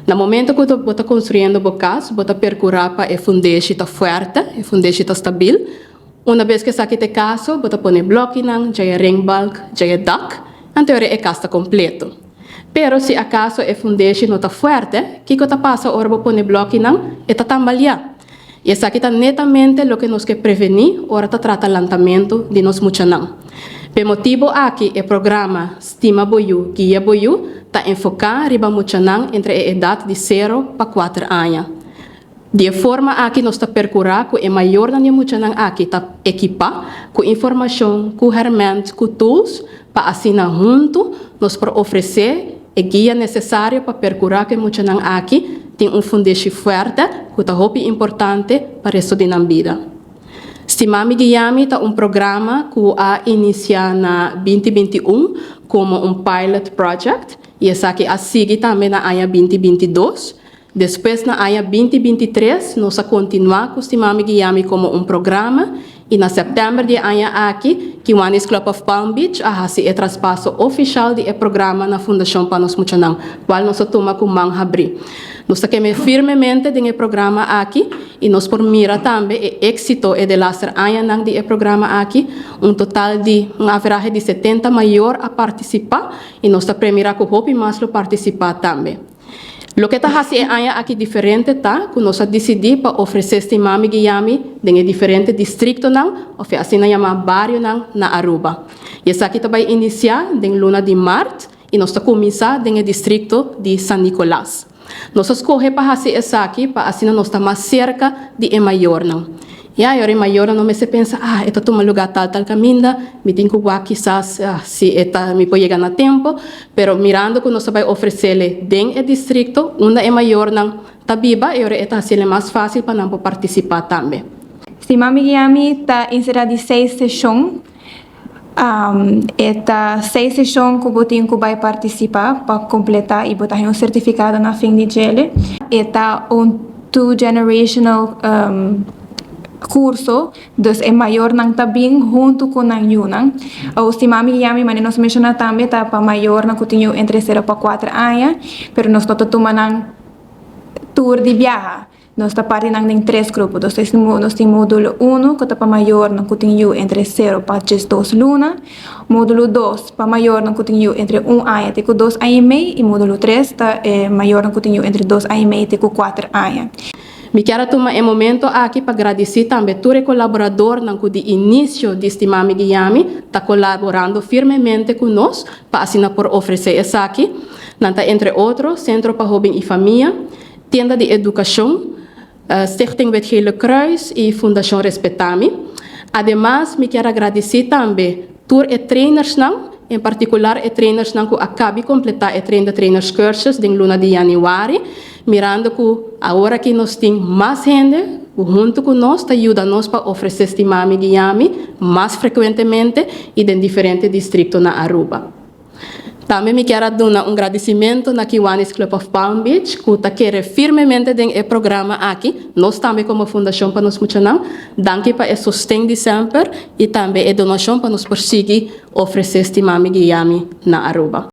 Na momento ku bo ta konstruyendo bo kas, bo ta perkurá pa e fundeshi ta fuerte, e fundeshi ta stabil. Una bes ku esaki ta e kaso, bo ta pone blòkinan, djai e ringbalk, djai e dak, anto ora e kas ta kompleto. Pero si akaso e fundeshi no ta fuerte, kiko ta pasa ora bo pone blòkinan? E ta tambaliá. I esaki ta netamente loke nos ke prevení ora ta trata lantamentu di nos muchanan. P'e motibu aki e programa Stima Bo Yu, Guia Bo Yu ta enfoká riba muchanan entre e edat di sero pa kuater aña. Di e forma aki nos ta perkurá ku e mayornan di e muchanan aki ta ekipá ku informashon, ku hèrmènt, ku tools pa asina huntu nos por ofresé e guia nesesario pa perkurá ku e muchanan aki tin un fundeshi fuerte ku ta hopi importante pa resto di nan bida. Stima Mi Guia Mi ta un programa ku a inisiá na 2021 komo un pilot project i esaki a sigui tambe na aña 2022. Despues na aña 2023 nos a kontinuá ku Stima Mi Guia Mi komo un programa i na sèptèmber di e aña aki Kiwanis Club of Palm Beach a hasi e traspaso ofishal di e programa na Fundashon Pa Nos Muchanan, kual nos a tuma ku man habrí. Nos ta keme firmemente den e programa aki i nos por mira tambe e éksito e delaster añanan di e programa aki. Un total di un averahe di 70 mayor a partisipá i nos ta premirá ku hopi mas lo partisipá tambe. Loke ta hasi e aña aki diferente ta ku nos a disidí pa ofresé Stima Mi Guia Mi den e diferente distriktonan òf e asina yamá barionan na Aruba. I esaki ta bai inisiá den luna di mart i nos ta kuminsá den e distrikto di San Nicolas. Nos a skohe pa hasi esaki pa asina nos ta mas serka di e mayornan. Ya, e ora e mayornan no mester pensa, ah, e ta tuma lugá tal tal kaminda, mi tin ku wak kisas si e ta mi por yega na tempu. Pero mirando ku nos ta bai ofresele den e distrikto unda e mayornan ta biba, e ora e ta hasiele mas fásil pa nan por partisipá tambe. Stima Mi Guia Mi ta enserá di seis seshon. E ta seis seshon ku bo tin ku bai partisipá pa kompletá i bo ta haña un sertifikado na fin di djele. E ta un two generational kurso, dus e mayornan ta bin huntu ku nan yunan. Awor Stima Mi Guia Mi, manera nos menshoná tambe, ta pa mayornan ku tin yu entre sero pa kuater aña, pero nos no ta tuma nan tur di biaha. Nos ta parti nan den tres grupo. Nos tin módulo unu ku ta pa mayornan ku tin yu entre sero pa 12 luna, módulo dos pa mayornan ku tin yu entre un aña te ku 2 aña i mei i módulo tres ta e mayornan ku tin yu entre 2 aña i mei te ku 4 aña. Mi kier a tuma e momento aki pa gradisí tambe tur e kolaboradornan ku di inisio di Stima Mi Guia Mi ta kolaborando firmemente ku nos pa asina por ofresé esaki. Nan ta entre otro Sentro pa Hóben i Famia, Tienda di Edukashon, Stichting Wit Gele Kruis i Fundashon Respetami. Ademas mi kier a gradisí tambe tur e trainersnan, en partikular e trainersnan ku a kabi kompletá e Train the Trainers cursus den luna di yanüari, mirando ku awor aki nos tin mas hende ku huntu ku nos ta yuda nos pa ofresé Stima Mi Guia Mi mas frekuentemente i den diferente distrikto na Aruba. Tambe mi kier a duna un gradisimentu na Kiwanis Club of Palm Beach ku ta kere firmemente den e programa aki. Nos tambe komo Fundashon pa Nos Muchanan, danki pa e sosten di semper i tambe e donashon pa nos por sigui ofresé Stima Mi Guia Mi na Aruba.